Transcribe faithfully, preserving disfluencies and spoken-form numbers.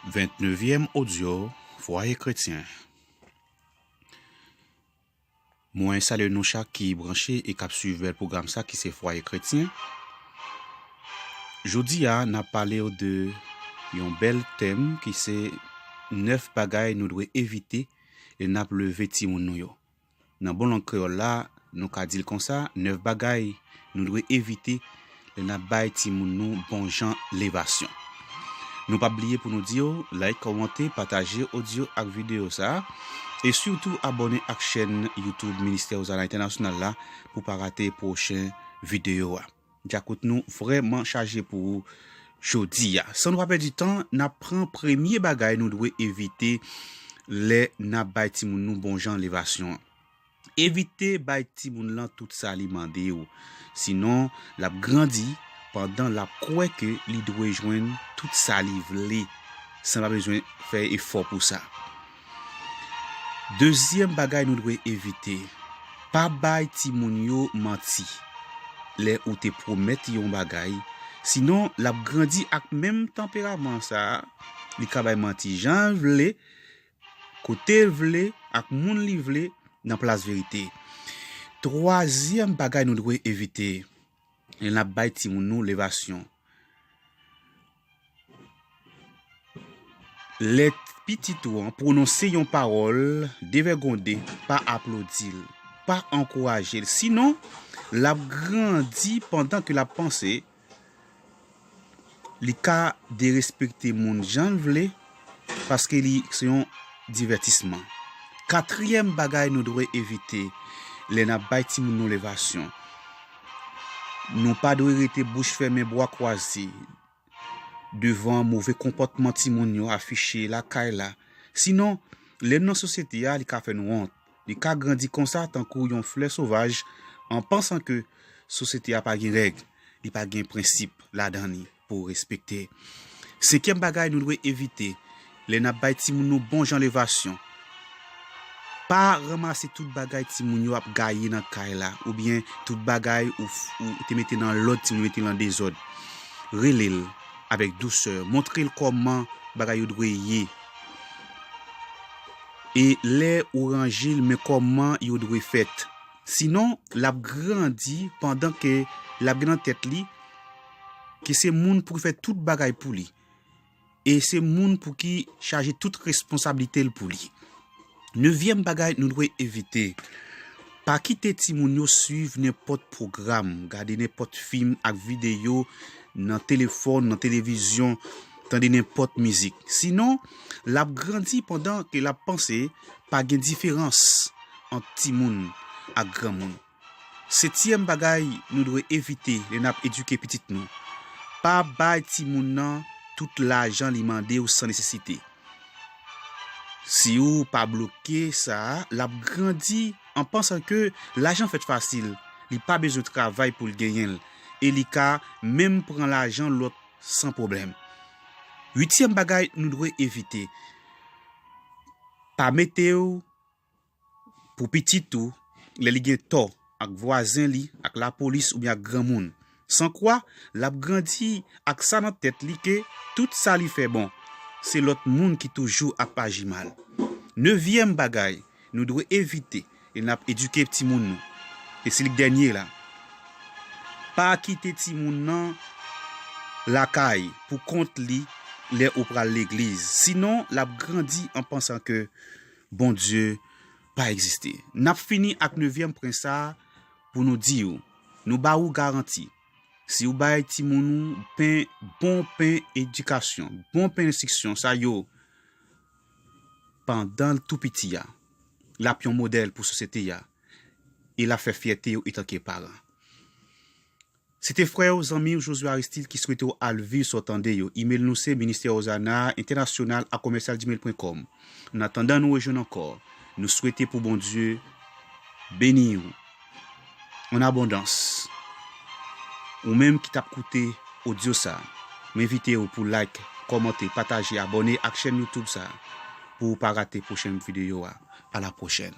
Ventnevyèm odyo, Fwaye Kretyen. Mwen salye nou chak ki branche e k ap swiv bèl pwogram sa ki se Fwaye Kretyen. Jodi a, n ap pale w de yon bèl tèm ki se nèf bagay nou dwe evite lè n ap leve timoun nou yo. Nan bon lang kreyòl la, nou ka di l konsa, nèf bagay nou dwe evite lè n ap bay timoun nou bon jan levasyon. Nou p ap bliye pou nou di w, like, kòmante, pataje odyo ak videyo sa a, e sitou abòne ak chèn YouTube Ministè Ozana Entènasyonal la pou pa rate pwochen videyo a. Djakout nou vrèman chaje pou jodi a. San nou pa pèdi tan, n ap pran premye bagay nou dwe evite lè n ap bay timoun nou bon jan levasyon an. Evite bay timoun lan tout sa li mande w. Sinon, l ap grandi pandan l ap kwè ke li dwe jwenn tout sa li vle, san l pa bezwen fè efò pou sa. Dezyèm bagay nou dwe evite, pa bay timoun yo manti lè ou te pwomèt yo yon bagay, sinon l ap grandi ak menm tanperaman sa a, li ka bay manti jan l vle, kote l vle, ak moun li vle, nan plas verite. Twazyèm bagay nou dwe evite lè n ap bay timoun nou levasyon. Lè pitit ou an pwononse yon pawòl, devègonde, pa aplodi l, pa ankouraje l. Sinon, l ap grandi pandan ke l ap panse li ka derespekte moun jan l vle, paske li se yon divètisman. Katriyèm bagay nou dwe evite lè n ap bay timoun nou levasyon, nou pa dwe rete bouch fèmen, bra kwaze, devan move konpòtman timoun yo afiche lakay la. Sinon, lè n nan sosyete a, li ka fè n wont. Li ka grandi konsa tankou yon flè sovaj, an pansan ke sosyete a pa gen règ, li pa gen prensip ladan li pou respekte. Senkyèm bagay nou dwe evite lè n ap bay timoun nou bon jan levasyon, pa ranmase tout bagay timoun yo ap gaye nan kay la, oubyen tout bagay ou, ou te mete nan lòd, timoun mete l an dezòd. Rele l avèk dousè, montre l kòman bagay yo dwe ye. E lè ou ranje l, men kòman yo dwe fèt. Sinon, l ap grandi pandan ke l ap gen nan tèt li ke se moun pou ki fè tout bagay pou li. E se moun pou ki chaje tout responsablite l pou li. Nevyèm bagay nou dwe evite, pa kite timoun yo swiv nenpòt pwogram, gade nenpòt fim ak videyo nan telefòn, nan televizyon, tande nenpòt mizik. Sinon, l ap grandi pandan ke l ap panse pa gen diferans ant timoun ak granmoun. Setyèm bagay nou dwe evite lè n ap edike pitit nou, pa bay timoun nan tout lajan li mande w san nesesite. Si ou pa bloke sa, l ap grandi an pansan ke lajan fèt fasil, li pa bezwen travay pou l genyen l, e li ka menm pran lajan lòt san pwoblèm. Uityèm bagay nou dwe evite, pa mete w pou pitit ou lè li gen tò ak vwazen li, ak lapolis oubyen ak granmoun. Sankwa, l ap grandi ak sa nan tèt li ke tout sa li fè bon, se lòt moun ki toujou ap aji mal. Nevyèm bagay nou dwe evite lè n ap edike timoun nou, e se li k dènye la, pa kite timoun nan lakay pou kont li lè ou pral legliz. Sinon, l ap grandi an pansan ke Bondye pa egziste. N ap fini ak nevyèm pwen sa a pou nou di w, nou ba ou garanti, si ou bay timoun ou pen, bon pen edikasyon, bon pen enstriksyon sa yo, pandan l tou piti a, l ap yon modèl pou sosyete a, e l ap fè fyète yo etanke paran. Se te frè w, zanmi w, Josué Aristide, ki swete w al viv sa w tande yo. Imel nou se ministè ozana entènasyonal a komèsyal gmail pwen kòm. An atandan nou rejwenn ankò, nou swete pou Bondye beni w an abondans. Ou menm ki t ap koute odyo sa, m envite w pou like, kòmante, pataje, abòne ak chèn YouTube sa pou w pa rate pwochèn videyo a. A la pwochèn.